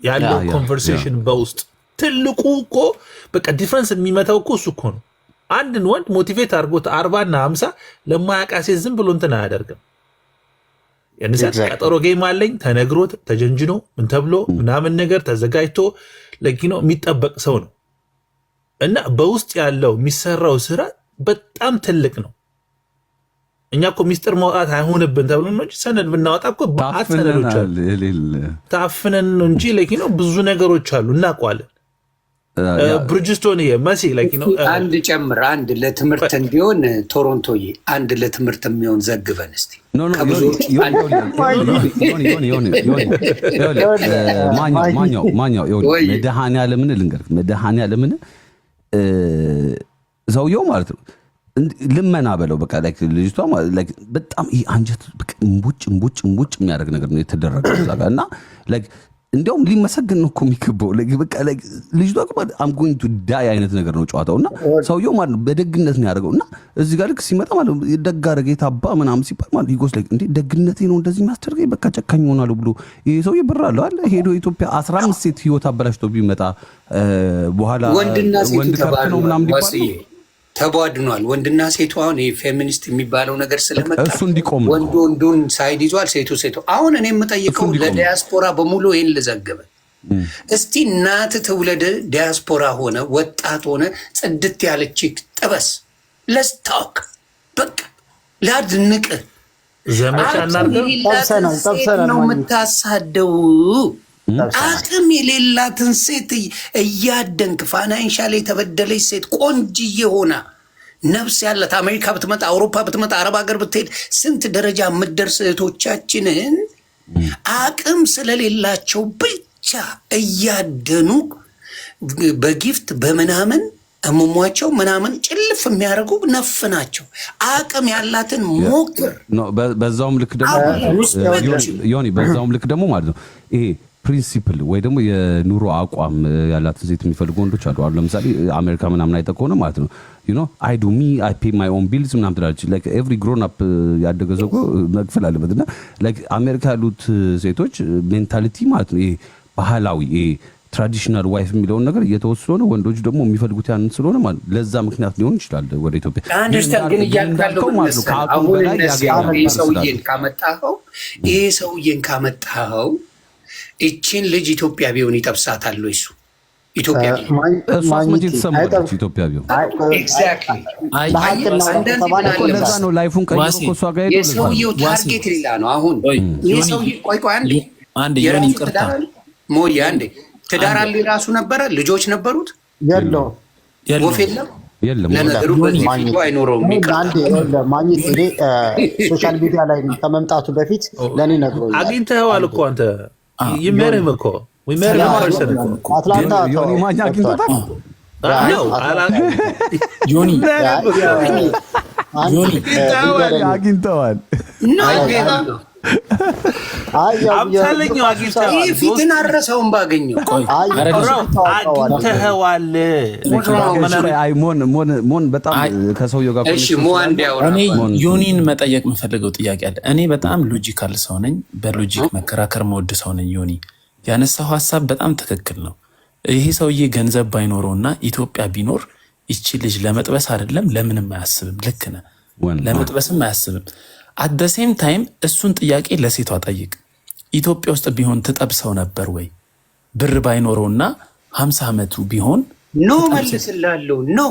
ያለው conversation በውስጥ ትልቁ እኮ በቃ difference የሚመታው እኮ እሱ እኮ ነው። አንድን ወንድ motivate አድርጎት 40ና 50 ለማያውቃት ሴት ዝም ብሎ እንትን አያደርግም። የንሰት ቀጠሮ game አለኝ ተነግሮት ተጀንጅኖ ምን ተብሎ ምናምን ነገር ተዘጋጅቶ ለጊኖ የሚጠበቅ ሰው ነው እና በውስጥ ያለው የሚሰራው ስራ በጣም ትልቅ ነው። እኛ እኮ ሚስጥር ማውጣት አይሆንብን ተብሎ ነው እንጂ ሰነድ ብናወጣ እኮ በአት ሰነዶች አሉ። ታፍነን ነው እንጂ like ብዙ ነገሮች አሉ፣ እናውቀዋለን። ብርጅስቶን መሲ like አንድ ጨምር፣ አንድ ለትምህርት እንዲሆን ቶሮንቶዬ፣ አንድ ለትምህርት የሚሆን ዘግበን እስቲ። No, no፣ ማኛው ማኛው፣ መድኃኒዓለምን ልንገርህ፣ መድኃኒዓለምን ሰውየው ማለት ነው ልመና በለው በቃ like ልጅቷ like በጣም ይሄ አንጀት እምቡጭ እምቡጭ እምቡጭ የሚያደርግ ነገር ነው የተደረገው እዛ ጋር። እና like እንዲያውም ሊመሰገን ነው እኮ የሚገባው። በቃ ልጅቷ "I'm going to die" አይነት ነገር ነው ጨዋታው። እና ሰውየው ማለት ነው በደግነት ነው ያደርገው። እና እዚህ ጋር ልክ ሲመጣ ማለት ነው ደግ አደረገ የታባ ምናምን ሲባል ማለት he goes like "እንዴ፣ ደግነቴ ነው እንደዚህ የሚያስደርገኝ? በቃ ጨካኝ ሆናለሁ" ብሎ ይሄ ሰውዬ ብር አለው አለ ሄዶ ኢትዮጵያ 15 ሴት ህይወት አበላሽቶ ቢመጣ በኋላ ወንድና ሴቱ ወንድ ከብት ነው ምናምን ሊባል ነው። ተቧድኗል። ወንድና ሴቱ አሁን ይሄ ፌሚኒስት የሚባለው ነገር ስለመጣ እሱ እንዲቆም ነው። ወንዱ ወንዱን side ይዟል፣ ሴቱ ሴቱ። አሁን እኔ የምጠይቀው እንዲቆም ነው። ለዲያስፖራ በሙሉ ይህን ልዘግበ እስቲ። እናት ትውለድ ዲያስፖራ ሆነ ወጣት ሆነ ጽድት ያለች ጥበስ። Let's talk፣ በቃ ላድንቅ። ዘመቻ እናድርገው። የሌላትን ሴት ጠብሰናል ነው ማግኘት። የምታሳደው። አቅም የሌላትን ሴት እያደንክ financial የተበደለች ሴት ቆንጅዬ ሆና ነፍስ ያላት አሜሪካ ብትመጣ፣ አውሮፓ ብትመጣ፣ አረብ ሀገር ብትሄድ ስንት ደረጃ የምትደርስ እህቶቻችንን አቅም ስለሌላቸው ብቻ እያደኑ በ gift በምናምን እሙሟቸው ምናምን ጭልፍ የሚያደርጉ ነፍ ናቸው። አቅም ያላትን ሞክር። No፣ በዛውም ልክ ደግሞ ዮኒ፣ በዛውም ልክ ደግሞ ማለት ነው ይሄ principle ወይ ደግሞ የኑሮ አቋም ያላትን ሴት የሚፈልጉ ወንዶች አሉ። አሁን ለምሳሌ አሜሪካ ምናምን አይተህ ከሆነ ማለት ነው "I do me, I pay my own bills" ምናምን ትላለች። Like every grown up ያደገ ሰው እኮ መክፈል አለበት። እና like አሜሪካ ያሉት ሴቶች mentality ማለት ነው ይሄ ባህላዊ ይሄ traditional wife የሚለውን ነገር እየተወሱ ስለሆነ ወንዶች ደግሞ የሚፈልጉት ያንን ስለሆነ ማለት ነው ለዛ ምክንያት ሊሆን ይችላል ወደ ኢትዮጵያ Understand፣ ግን እያልኩ ያለው እንዳልከው ምን ማለት ነው መሰለህ? ከአቅሙ አሁን በላይ እነዚህ ያገኛል አሁን ይህ ሰውዬን ስላሉ። ካመጣኸው ይሄ ሰውዬን ካመጣኸው ይቺን ልጅ ኢትዮጵያ ቢሆን ይጠብሳታል ወይ እሱ? ኢትዮጵያ ቢሆን እሷስ መቼ ትሰማለች? ኢትዮጵያ ቢሆን Exactly። ለሀቅና አንዳንዴ ከተባለ ምን እኮ አለ ለዛ መሰለህ? ነው life ኡን ቀይሮ ዋሴ፣ እኮ እሷ ጋር ሄዶ ለዛ ነው። የሰውየው ዋሴ። target ሌላ ነው። አሁን ቆይ፣ ይህ ዮኒ፣ ሰውዬ ቆይ ቆይ አንዴ አንድ ዮኒ የራሱ ይቅርታ። ትዳር አለ ሞዬ፣ አንዴ ትዳር አለ የራሱ ነበረ፣ ልጆች ነበሩት፣ የለውም። የለውም። ወፍ የለም። የለም። ለነገሩ በዚህ ፊቱ አይኖረውም። ይቅርታ። አንዴ ይኸውልህ ማግኘት እኔ social media ላይ ከመምጣቱ በፊት ለእኔ ነግሮኛል። አግኝተኸዋል እኮ አንተ። ይመርህም እኮ person እኮ። አትላንታ ዮኒ ማኛ አግኝቶታል። ነው። ዮኒ፣ ዮኒ። አግኝተዋል። አምሳለኛው አግኝተኸዋል። ይህ ፊትን አረሰውን ባገኘው። ቆይ፣ አግኝተኸዋል። አይ ሞን ሞን ሞን በጣም ከሰውየው ጋር እሺ ሞ አንድ ያውራ። እኔ ዮኒን መጠየቅ የምፈልገው ጥያቄ አለ። እኔ በጣም logical ሰው ነኝ። በ logic መከራከር መወድ ሰው ነኝ። ዮኒ ያነሳው ሀሳብ በጣም ትክክል ነው። ይሄ ሰውዬ ገንዘብ ባይኖረውና ኢትዮጵያ ቢኖር ይቺ ልጅ ለመጥበስ አይደለም ለምንም አያስብም። ልክ ነህ፣ ለመጥበስም አያስብም። At the same time እሱን ጥያቄ ለሴቷ ጠይቅ። ኢትዮጵያ ውስጥ ቢሆን ትጠብሰው ነበር ወይ? ብር ባይኖረውና 50 ዓመቱ ቢሆን? No፣ መልስላለሁ፣ no።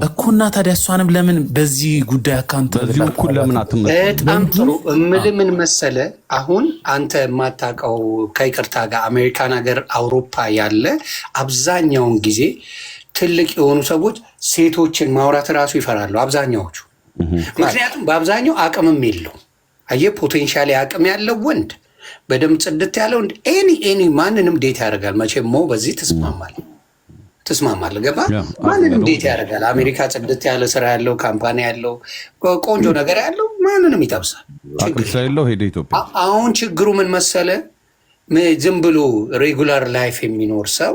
እኮና ታዲያ እሷንም ለምን በዚህ ጉዳይ account በዚህ እኩል ለምን አትመ በጣም ጥሩ። እምልህ ምን መሰለ፣ አሁን አንተ የማታውቀው ከይቅርታ ጋር አሜሪካን ሀገር፣ አውሮፓ ያለ አብዛኛውን ጊዜ ትልቅ የሆኑ ሰዎች ሴቶችን ማውራት እራሱ ይፈራሉ አብዛኛዎቹ። ምክንያቱም በአብዛኛው አቅምም የለው። አየህ፣ potentially አቅም ያለው ወንድ፣ በደንብ ጽድት ያለው ወንድ any ማንንም date ያደርጋል። መቼም ሞ በዚህ ትስማማለህ፣ ገባ? ማንንም date ያደርጋል። አሜሪካ ጽድት ያለ ስራ ያለው፣ company ያለው፣ ቆንጆ ነገር ያለው ማንንም ይጠብሳል። አቅም ስለሌለው ሄደ ኢትዮጵያ። አሁን ችግሩ ምን መሰለ? ዝም ብሎ regular life የሚኖር ሰው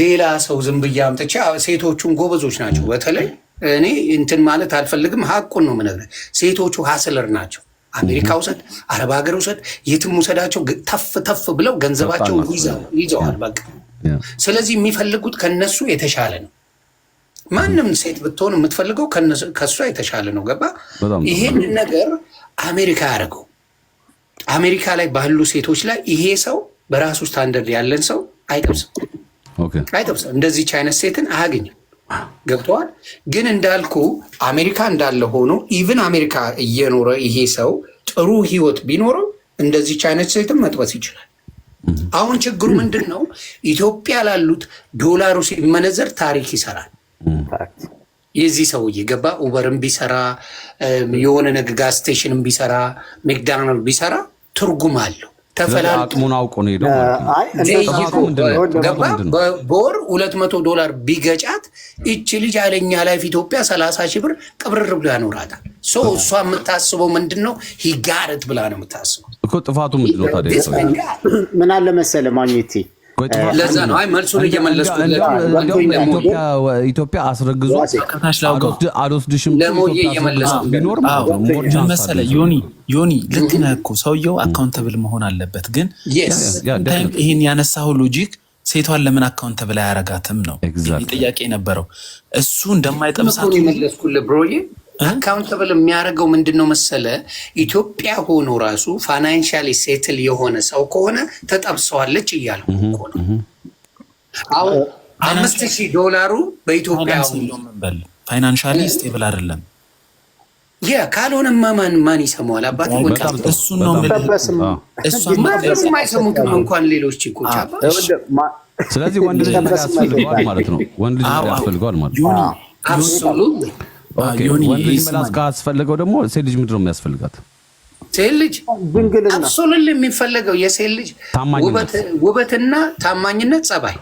ሌላ ሰው ዝም ብዬ አምጥቼ ሴቶቹን ጎበዞች ናቸው። በተለይ እኔ እንትን ማለት አልፈልግም፣ ሀቁን ነው የምነግርህ። ሴቶቹ hustler ናቸው። አሜሪካ ውሰድ፣ አረብ ሀገር ውሰድ፣ የትም ውሰዳቸው ተፍ ተፍ ብለው ገንዘባቸውን ይዘዋል። በቃ ስለዚህ የሚፈልጉት ከነሱ የተሻለ ነው። ማንም ሴት ብትሆን የምትፈልገው ከእሷ የተሻለ ነው። ገባ? ይሄን ነገር አሜሪካ ያደረገው አሜሪካ ላይ ባሉ ሴቶች ላይ ይሄ ሰው በራሱ ስታንደርድ ያለን ሰው አይጠብስም፣ አይጠብስም። እንደዚች አይነት ሴትን አያገኝም። ገብተዋል። ግን እንዳልኩ አሜሪካ እንዳለ ሆኖ even አሜሪካ እየኖረ ይሄ ሰው ጥሩ ህይወት ቢኖረው እንደዚች አይነት ሴትን መጥበስ ይችላል። አሁን ችግሩ ምንድን ነው? ኢትዮጵያ ላሉት ዶላሩ ሲመነዘር ታሪክ ይሰራል። የዚህ ሰውዬ ገባ Uber ም ቢሰራ፣ የሆነ ነገር gas station ም ቢሰራ፣ McDonald ቢሰራ ትርጉም አለው። አቅሙን አውቆ ነው ሄደው። ገባ በወር $200 ቢገጫት ይቺ ልጅ አለኛ life ኢትዮጵያ 30,000 ብር ቅብርር ብሎ ያኖራታል። እሷ የምታስበው ምንድን ነው? He got it ብላ ነው የምታስበው። እኮ ጥፋቱ ምንድን ነው ታዲያ? ምን አለ መሰለህ ማግኘቴ ለዛ ነው አይ መልሱን እየመለስኩ ኢትዮጵያ አስረግዞ አልወስድሽም ለሞዬ እየመለስኩ ቢኖር ምን መሰለህ ዮኒ፣ ዮኒ ልክ ነህ እኮ፣ ሰውየው accountable መሆን አለበት። ግን ይህን ያነሳው logic ሴቷን ለምን accountable አያረጋትም ነው ጥያቄ የነበረው። እሱ እንደማይጠብሳት የመለስኩልህ bro ዬ። Accountable የሚያደርገው ምንድን ነው መሰለ፣ ኢትዮጵያ ሆኖ ራሱ financially settle የሆነ ሰው ከሆነ ተጠብሰዋለች እያልኩ እኮ ነው። አሁን 5,000 ዶላሩ በኢትዮጵያ Financially stable አይደለም። ያ ካልሆነማ ማን ማን ይሰማዋል? አባት እሱን ነው። እሱም አይሰሙትም እንኳን ሌሎች ቺኮች። ስለዚህ ወንድ ልጅ ያስፈልገዋል ማለት ነው። ወንድ ልጅ ያስፈልገዋል ማለት ነው። Absolutely. ወንድ ልጅ መላስ ካስፈለገው ደግሞ ሴት ልጅ ምንድን ነው የሚያስፈልጋት? ሴት ልጅ ድንግልና። Absolutely የሚፈለገው የሴት ልጅ ታማኝነት። ውበትና ታማኝነት፣ ጸባይ።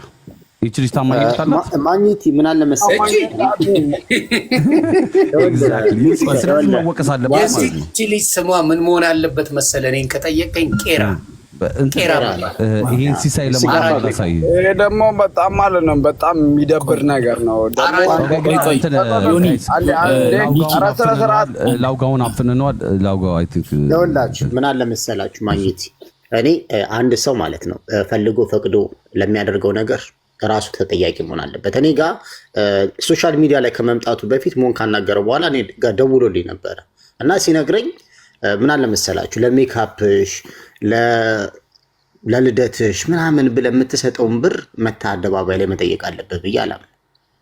ይቺ ልጅ ታማኝነት አላት። ማግኘት ምን አለ መሰለህ Exactly። ስለዚህ መወቀስ አለባት ማለት ነው። የዚች ልጅ ስሟ ምን መሆን አለበት መሰለህ? እኔን ከጠየቀኝ ቄራ። ቄራ። ይሄን ሲሳይ ለማለት አሳይ። ይሄ ደግሞ በጣም ማለት ነው በጣም የሚደብር ነገር ነው። ደግሞ ላውጋውን አፍንነዋል። ላውጋው I think ይኸውላችሁ ምን አለ መሰላችሁ ማግኘት፣ እኔ አንድ ሰው ማለት ነው ፈልጎ ፈቅዶ ለሚያደርገው ነገር ራሱ ተጠያቂ መሆን አለበት። እኔ ጋር social media ላይ ከመምጣቱ በፊት መሆን ካናገረው በኋላ እኔ ጋር ደውሎልኝ ነበረ እና ሲነግረኝ ምን አለ መሰላችሁ፣ ለሜካፕሽ፣ ለልደትሽ ምናምን ብለህ የምትሰጠውን ብር መታ አደባባይ ላይ መጠየቅ አለብህ ብዬ አላምንም።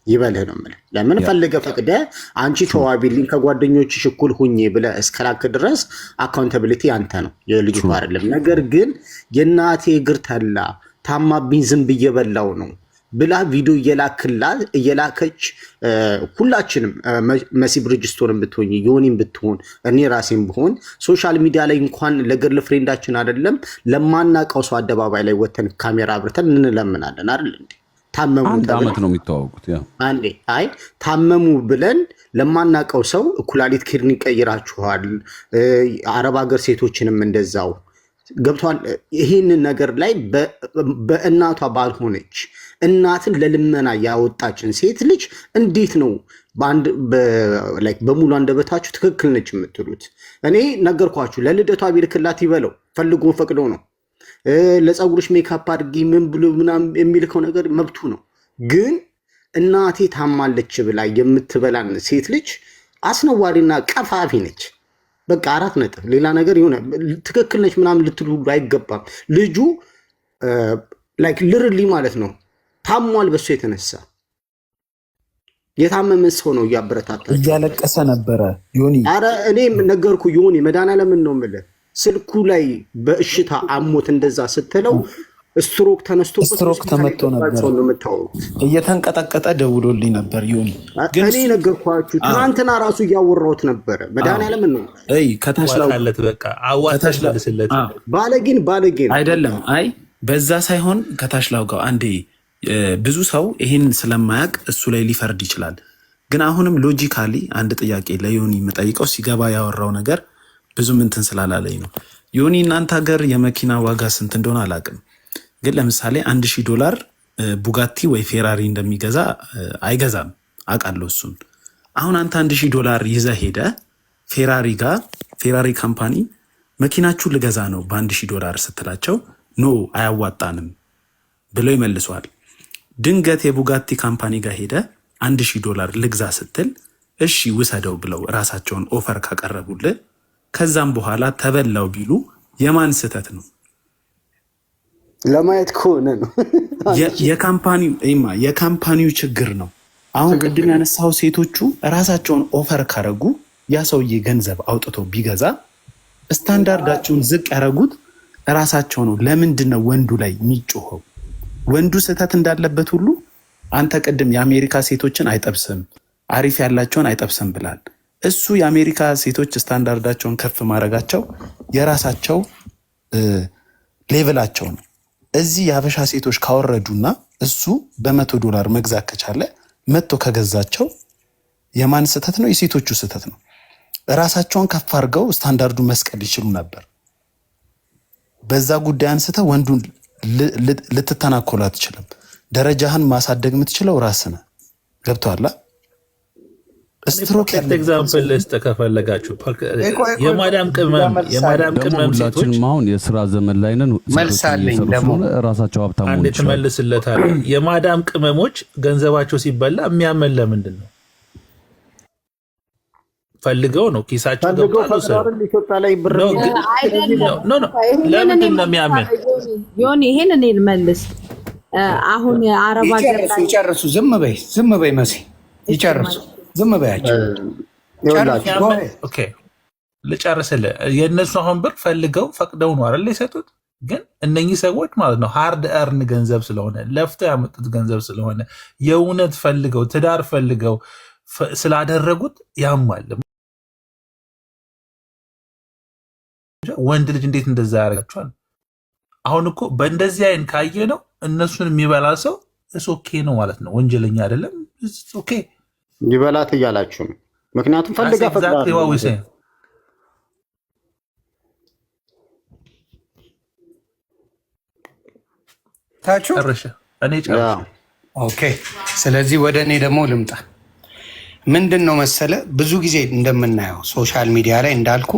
ይበልህ ነው የምልህ። ለምን ፈልገህ ፈቅደህ አንቺ ተዋቢልኝ ከጓደኞችሽ እኩል ሁኜ ብለህ እስከላክ ድረስ accountability ያንተ ነው፣ የልጅቷ አይደለም። ነገር ግን የእናቴ እግር ተላ ታማብኝ ዝም ብዬ በላው ነው ብላ ቪዲዮ እየላክላት እየላከች ሁላችንም መሲ ብርጅስቶን ብትሆኝ፣ ዮኒም ብትሆን፣ እኔ ራሴም ብሆን social media ላይ እንኳን ለ girlfriend ኣችን አይደለም ለማናውቀው ሰው አደባባይ ላይ ወተን ካሜራ አብርተን እንለምናለን አይደል እንዴ? ታመሙ አንድ ዓመት ነው የሚተዋወቁት። Yeah. አንዴ አይ ታመሙ ብለን ለማናውቀው ሰው ኩላሊት kidney ቀይራችኋል፣ አረብ ሀገር ሴቶችንም እንደዛው ገብቷል። ይህንን ነገር ላይ በእናቷ ባልሆነች እናትን ለልመና ያወጣችን ሴት ልጅ እንዴት ነው በሙሉ አንደበታችሁ ትክክል ነች የምትሉት? እኔ ነገርኳችሁ። ለልደቷ ቢልክላት ይበለው፣ ፈልጎ ፈቅዶ ነው። ለፀጉርሽ ሜካፕ አድርጊ ምን ብሎ ምናምን የሚልከው ነገር መብቱ ነው። ግን እናቴ ታማለች ብላ የምትበላን ሴት ልጅ አስነዋሪና ቀፋፊ ነች። በቃ አራት ነጥብ። ሌላ ነገር የሆነ ትክክል ነች ምናምን ልትሉ ሁሉ አይገባም። ልጁ like literally ማለት ነው ታሟል። በሱ የተነሳ የታመመን ሰው ነው እያበረታታ እያለቀሰ ነበረ ዮኒ። አረ እኔ ነገርኩ ዮኒ፣ መድኃኒዓለምን ነው የምልህ። ስልኩ ላይ በእሽታ አሞት እንደዛ ስትለው ስትሮክ ተነስቶበት ስትሮክ ተመቶ ነበር። ሰው ነው የምታወሩት። እየተንቀጠቀጠ ደውሎልኝ ነበር ዮኒ። ግን እኔ ነገርኳችሁ። ትናንትና ራሱ እያወራሁት ነበረ። መድኃኒዓለምን ነው። እይ ከታች ላው ዋጣለት በቃ አዋጣሽ መልስለት። ባለጌን ባለጌ ነው። አይደለም፣ አይ በዛ ሳይሆን ከታች ላውጋው አንዴ። ብዙ ሰው ይሄን ስለማያውቅ እሱ ላይ ሊፈርድ ይችላል። ግን አሁንም logically አንድ ጥያቄ ለዮኒ የምጠይቀው ሲገባ ያወራው ነገር ብዙም እንትን ስላላለኝ ነው። ዮኒ፣ እናንተ ሀገር የመኪና ዋጋ ስንት እንደሆነ አላውቅም። ግን ለምሳሌ 1,000 ዶላር ቡጋቲ ወይ ፌራሪ እንደሚገዛ አይገዛም፣ አውቃለሁ እሱን። አሁን አንተ 1,000 ዶላር ይዘህ ሄደህ ፌራሪ ጋር ፌራሪ company መኪናችሁ ልገዛ ነው በ1,000 ዶላር ስትላቸው no አያዋጣንም ብለው ይመልሷል። ድንገት የቡጋቲ company ጋር ሄደ 1,000 ዶላር ልግዛ ስትል እሺ ውሰደው ብለው ራሳቸውን offer ካቀረቡልህ ከዛም በኋላ ተበላው ቢሉ የማን ስህተት ነው? ለማየት ከሆነ ነው። የ company ው ችግር ነው። አሁን ቅድም ያነሳው ሴቶቹ ራሳቸውን offer ካረጉ ያ ሰውዬ ገንዘብ አውጥቶ ቢገዛ ስታንዳርዳቸውን ዝቅ ያደረጉት ራሳቸው ነው። ለምንድን ነው ወንዱ ላይ የሚጮኸው? ወንዱ ስህተት እንዳለበት ሁሉ አንተ ቅድም የአሜሪካ ሴቶችን አይጠብስም፣ አሪፍ ያላቸውን አይጠብስም ብላል። እሱ የአሜሪካ ሴቶች ስታንዳርዳቸውን ከፍ ማድረጋቸው የራሳቸው level ኣቸው ነው። እዚህ የሀበሻ ሴቶች ካወረዱና እሱ በ100 ዶላር መግዛት ከቻለ መጥቶ ከገዛቸው የማን ስህተት ነው? የሴቶቹ ስህተት ነው። ራሳቸውን ከፍ አድርገው ስታንዳርዱ መስቀል ይችሉ ነበር። በዛ ጉዳይ አንስተህ ወንዱን ልትተናኮሉ አትችልም። ደረጃህን ማሳደግ የምትችለው ራስህ ነህ። ገብቶሃል? ስትሮክ example ልስጥ ከፈለጋችሁ። የማዳም ቅመም የማዳም ደግሞ ቅመም ሴቶች ሁላችንም አሁን የስራ ዘመን ላይ ነን። መልስ ሴቶች አለኝ እየሰሩ ደግሞ። ስለሆነ ራሳቸው ሀብታም አንድ መሆን ይችላሉ። ትመልስለታለህ። የማዳም ቅመሞች ገንዘባቸው ሲበላ የሚያመን ለምንድን ነው? ፈልገው ነው ኪሳቸው ፈልገው ገብቷል። ፈቅደው አይደል ኢትዮጵያ ላይ ብር no አይደለም። No፣ ይሄንን ለምንድን እኔ ነው የሚያምን? ዮኒ፣ ይሄን እኔ ልመልስ። አሁን አረብ ሀገር ይጨርሱ ላይ ይጨርሱ። ዝም በይ ዝም በይ መሲ ይጨርሱ። ዝም በያቸው። ይኸውላችሁ Okay ልጨርስልህ። የእነሱ አሁን ብር ፈልገው ፈቅደው ነው አይደል የሰጡት? ግን እነኚህ ሰዎች ማለት ነው hard earn ገንዘብ ስለሆነ፣ ለፍተው ያመጡት ገንዘብ ስለሆነ፣ የእውነት ፈልገው ትዳር ፈልገው ስላደረጉት ያማል። ወንድ ልጅ እንዴት እንደዛ ያደርጋቸዋል? አሁን እኮ በእንደዚህ አይን ካየ ነው እነሱን የሚበላ ሰው it's okay ነው ማለት ነው። ወንጀለኛ አይደለም። Okay. ይበላት እያላችሁ ነው። ምክንያቱም ፈልጋ ፈቅዳ Exactly what we say. ታችሁ ጨርሼ፣ እኔ ጨርሼ። Okay። ስለዚህ ወደ እኔ ደግሞ ልምጣ። ምንድን ነው መሰለ፣ ብዙ ጊዜ እንደምናየው social media ላይ እንዳልኩ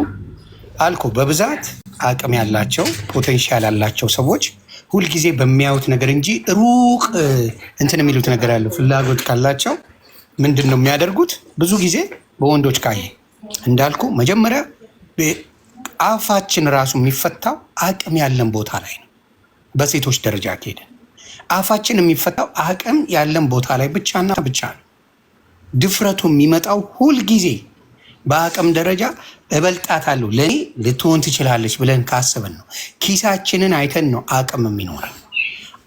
አልኩ በብዛት አቅም ያላቸው potential ያላቸው ሰዎች ሁልጊዜ በሚያዩት ነገር እንጂ ሩቅ እንትን የሚሉት ነገር ያለው ፍላጎት ካላቸው ምንድን ነው የሚያደርጉት? ብዙ ጊዜ በወንዶች ካየ እንዳልኩ መጀመሪያ አፋችን ራሱ የሚፈታው አቅም ያለን ቦታ ላይ ነው። በሴቶች ደረጃ ከሄደ አፋችን የሚፈታው አቅም ያለን ቦታ ላይ ብቻና ብቻ ነው። ድፍረቱ የሚመጣው ሁልጊዜ በአቅም ደረጃ እበልጣታለሁ፣ ለእኔ ልትሆን ትችላለች ብለን ካስብን ነው። ኪሳችንን አይተን ነው አቅም የሚኖረን።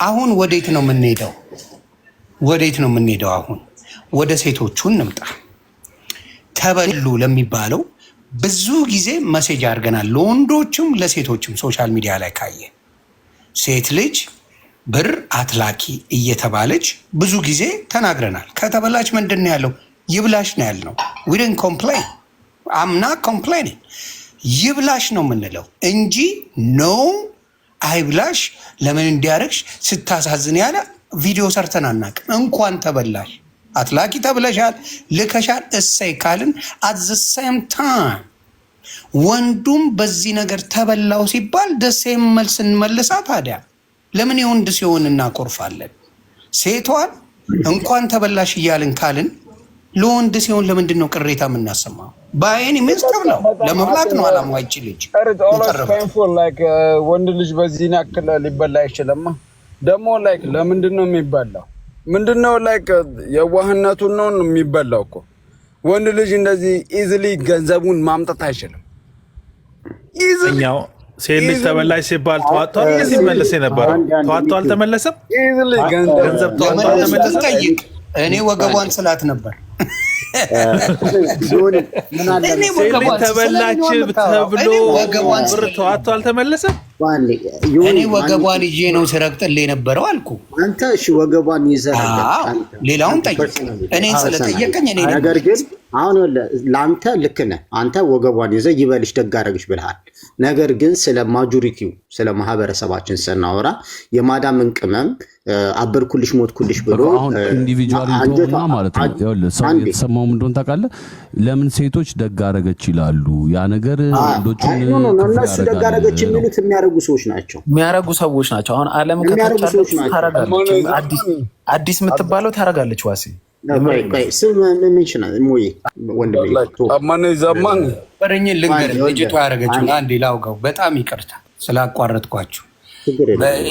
አሁን ወዴት ነው የምንሄደው? ወዴት ነው የምንሄደው? አሁን ወደ ሴቶቹ እንምጣ። ተበሉ ለሚባለው ብዙ ጊዜ message አድርገናል፣ ለወንዶችም ለሴቶችም። Social media ላይ ካየ ሴት ልጅ ብር አትላኪ እየተባለች ብዙ ጊዜ ተናግረናል። ከተበላች ምንድን ነው ያለው? ይብላሽ ነው ያልነው። We didn't complain. I'm not complaining። ይብላሽ ነው የምንለው እንጂ no አይብላሽ፣ ለምን እንዲያደርግሽ ስታሳዝን ያለ ቪዲዮ ሰርተን አናውቅም። እንኳን ተበላሽ አትላኪ ተብለሻል፣ ልከሻል፣ እሰይ ካልን at the same time ወንዱም በዚህ ነገር ተበላው ሲባል the same መልስ እንመልሳ። ታዲያ ለምን የወንድ ሲሆን እናኮርፋለን? ሴቷን እንኳን ተበላሽ እያልን ካልን ለወንድ ሲሆን ለምንድን ነው ቅሬታ የምናሰማው? By any means ተብለው ለመብላት ነው አላማው። ይቺ ልጅ የቀረበው Painful, like ወንድ ልጅ በዚህን ያክል ሊበላ አይችልም። ደግሞ like ለምንድን ነው የሚበላው? ምንድን ነው like የዋህነቱን ነው የሚበላው እኮ። ወንድ ልጅ እንደዚህ easily ገንዘቡን ማምጣት አይችልም። Easily. እኛው ሴት ልጅ ተበላሽ ሲባል ተዋጥቷል ሲመለስ የነበረው ተዋጥቶ አልተመለሰም። Easily ገንዘብ ገንዘብ ተዋጥቶ የመለሱትን አልተመለሰም። ጠይቅ። እኔ ወገቧን ስላት ነበር። ዮኒ ምን አለ እኔ ሴት ልጅ ወገቧን ተበላች ስለምን ነው የምታወራው? ተብሎ እኔ ወገቧን ብር ተዋጥቶ አልተመለሰም። እኔ ወገቧን ይዤ ነው ስረግጥልህ የነበረው አልኩ። አንተ እሺ ወገቧን ይዘህ ሌላውን ጠይቅ። እኔን ስለጠየቀኝ እኔ ነገር ግን አሁን ለአንተ ልክ ነህ። አንተ ወገቧን ይዘህ ይበልሽ ደግ አደረግሽ ብልሃል። ነገር ግን ስለ majority ው፣ ስለ ማህበረሰባችን ስናወራ የማዳምን ቅመም አበርኩልሽ ሞትኩልሽ ብሎ አሁን individually ማለት ነው። ሰው የተሰማውም እንደሆነ ታውቃለህ። ለምን ሴቶች ደግ አደረገች ይላሉ? ያ ነገር ወንዶቹን እነሱ ደግ አደረገች የሚሉት የሚያደርጉ ሰዎች ናቸው። የሚያደርጉ ሰዎች ናቸው። አሁን ዓለም የሚያደርጉ ሰዎች ናቸው። ታረጋለች። አዲስ የምትባለው ታረጋለች። ዋሴ ስም mention ሞዬ ወንድሜ ዘማን በረኝን ልንገርህ፣ ልጅቷ ያደረገችውን አንዴ ላውጋው። በጣም ይቅርታ ስላቋረጥኳችሁ።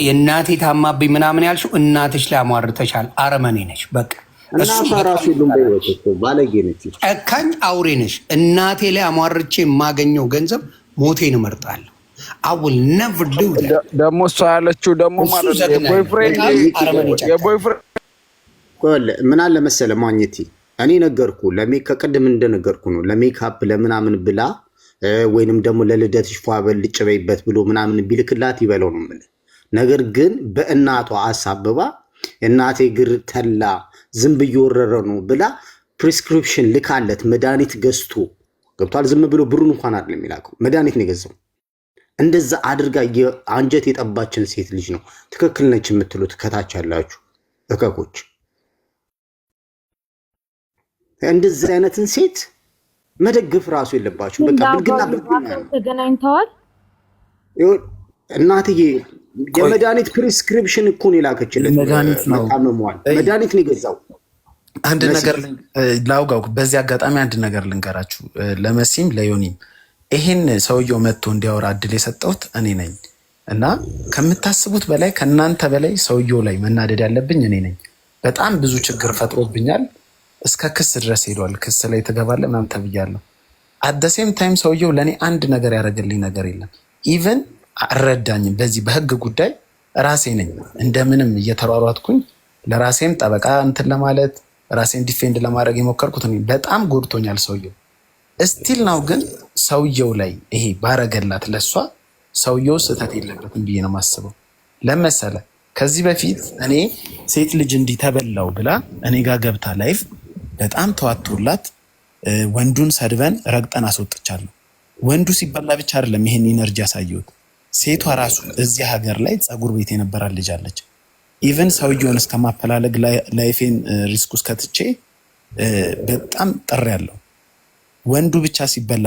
የእናቴ ታማብኝ ምናምን ያልሽው እናትሽ ላይ አሟርተሻል። አረመኔ ነሽ። በቃ እናቷ ራሱ የሉም በህይወት እኮ፣ ባለጌ ነች። ጨካኝ አውሬ ነሽ። እናቴ ላይ አሟርቼ የማገኘው ገንዘብ ሞቴን እመርጣለሁ። I will never do ደግሞ እሷ ያለችው ደግሞ ማለት የ boyfriend ምን አለ መሰለ ማግኘቲ፣ እኔ ነገርኩ ከቅድም እንደነገርኩ ነው። ለሜካፕ ለምናምን ብላ ወይንም ደግሞ ለልደትሽ ፏ በል ልጭ በይበት ብሎ ምናምን ቢልክላት ይበለው ነው የምልህ። ነገር ግን በእናቷ አሳብባ እናቴ እግር ተላ ዝንብ እየወረረ ነው ብላ prescription ልካለት መድኃኒት ገዝቶ ገብቷል። ዝም ብሎ ብሩን እንኳን አይደለም የሚላከው፣ መድኃኒት ነው የገዛው። እንደዛ አድርጋ አንጀት የጠባችን ሴት ልጅ ነው ትክክል ነች የምትሉት ከታች ያላችሁ እከኮች፣ እንደዚህ አይነትን ሴት መደገፍ ራሱ የለባችሁ። በቃ ብልግና ብልግና ነው። ተገናኝተዋል። እናትዬ የመድኃኒት prescription እኮ ነው የላከችለት። መድኃኒት ነው። መታመሟል። መድኃኒት ነው የገዛው። አንድ ነገር ላውጋው። በዚህ አጋጣሚ አንድ ነገር ልንገራችሁ፣ ለመሲም ለዮኒም። ይሄን ሰውየው መጥቶ እንዲያወራ እድል የሰጠሁት እኔ ነኝ እና ከምታስቡት በላይ፣ ከእናንተ በላይ ሰውየው ላይ መናደድ ያለብኝ እኔ ነኝ። በጣም ብዙ ችግር ፈጥሮብኛል። እስከ ክስ ድረስ ሄዷል። ክስ ላይ ትገባለህ ምናምን ተብያለሁ። At the same time ሰውየው ለእኔ አንድ ነገር ያደረገልኝ ነገር የለም። Even አልረዳኝም። በዚህ በህግ ጉዳይ ራሴ ነኝ እንደምንም እየተሯሯጥኩኝ ለራሴም ጠበቃ እንትን ለማለት፣ ራሴን defend ለማድረግ የሞከርኩት እኔ። በጣም ጎድቶኛል ሰውየው። Still now ግን ሰውየው ላይ ይሄ ባረገላት ለእሷ ሰውየው ስህተት የለበትም ብዬ ነው የማስበው። ለመሰለ ከዚህ በፊት እኔ ሴት ልጅ እንዲህ ተበላው ብላ እኔ ጋር ገብታ live በጣም ተዋቶላት ወንዱን ሰድበን ረግጠን አስወጥቻለሁ። ወንዱ ሲበላ ብቻ አይደለም ይሄን energy ያሳየሁት። ሴቷ ራሱ እዚህ ሀገር ላይ ፀጉር ቤት የነበራት ልጅ አለች። Even ሰውየውን እስከማፈላለግ life ኤን risk ውስጥ ከትቼ በጣም ጥሬ ያለው ወንዱ ብቻ ሲበላ